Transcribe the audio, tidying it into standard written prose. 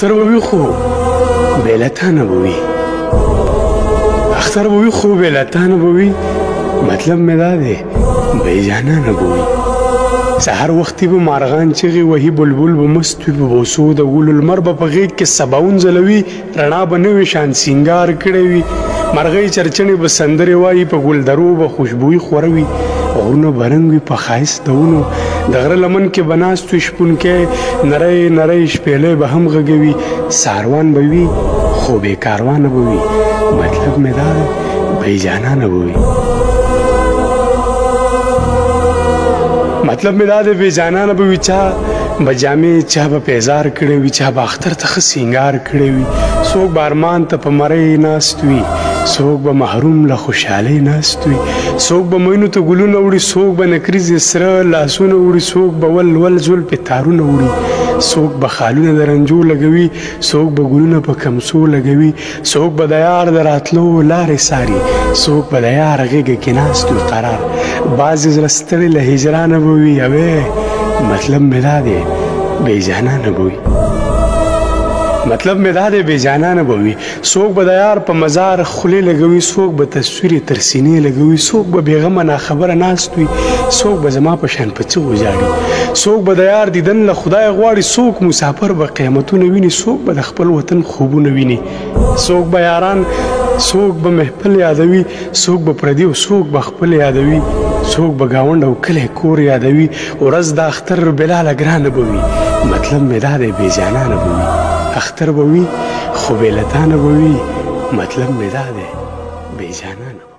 اختر به وي خو بې له تا نه به وي، اختر به وي خو بې له تا نه به وي، مطلب مې دا دی بې جانانه به وي. سهار وختي به مارغان چغې وهي، بلبل به مست وي په بوسو د ګلو، لمر به په غېږ کې سباوون ځلوي، رڼا به نوې شان سینګار کړی وي، مرغۍ چرچڼې به سندرې وایي، په ګلدرو به خوشبویي خوره وي، غرونه به رنګ وي په ښایست د ونو، د غره لمن کې به ناست وي شپونکی، نرۍ نرۍ شپېلۍ به هم غږوي، ساروان به وي خو بې کاروانه به وي، مطلب مې دا دی بې جانانه به وي. مطلب مې دا دی بې جانانه به وي، چا به جامې چا به پیزار کړی وي، چا به اختر ته ښه سینګار کړی وي، څوک به ارمان ته په مرۍ ناست وي، څوک به محروم له خوشحالۍ ناست وي، څوک به مینو ته ګلونه وړي، څوک به نکریزې سره لاسونه وړي، څوک به ول ول زلفې تارونه وړي، څوک به خالونه د رنجو لګوي، څوک به ګلونه په کمڅو لګوي، څوک به د یار د راتلو لارې څاري، څوک به د یار غېږه کې ناست وي قرار، بعضې زړه ستړي له هجرانه به وي، اوې مطلب مې دا دی بې جانانه به وي. مطلب مې دا دی بې جانانه به وي، څوک به د یار په مزار خولې لګوي، څوک به تصویر یې تر سینې لګوي، څوک به بېغمه ناخبره ناست وي، څوک به زما په شان په چغو ژاړي، څوک به د یار دیدن له خدایه غواړي، څوک مسافر به قیامتونه ویني، څوک به د خپل وطن خوبونه ویني، څوک به یاران څوک به محفل یادوي، څوک به پردي او څوک به خپل یادوي، څوک به ګاونډ او کلی کور یادوي، ورځ د اختر بلاله ګرانه به وي، مطلب مې دا دی بې جانانه به وي، اختر به وي خو بې له تا نه به وي، مطلب مې دا دی بې جانانه.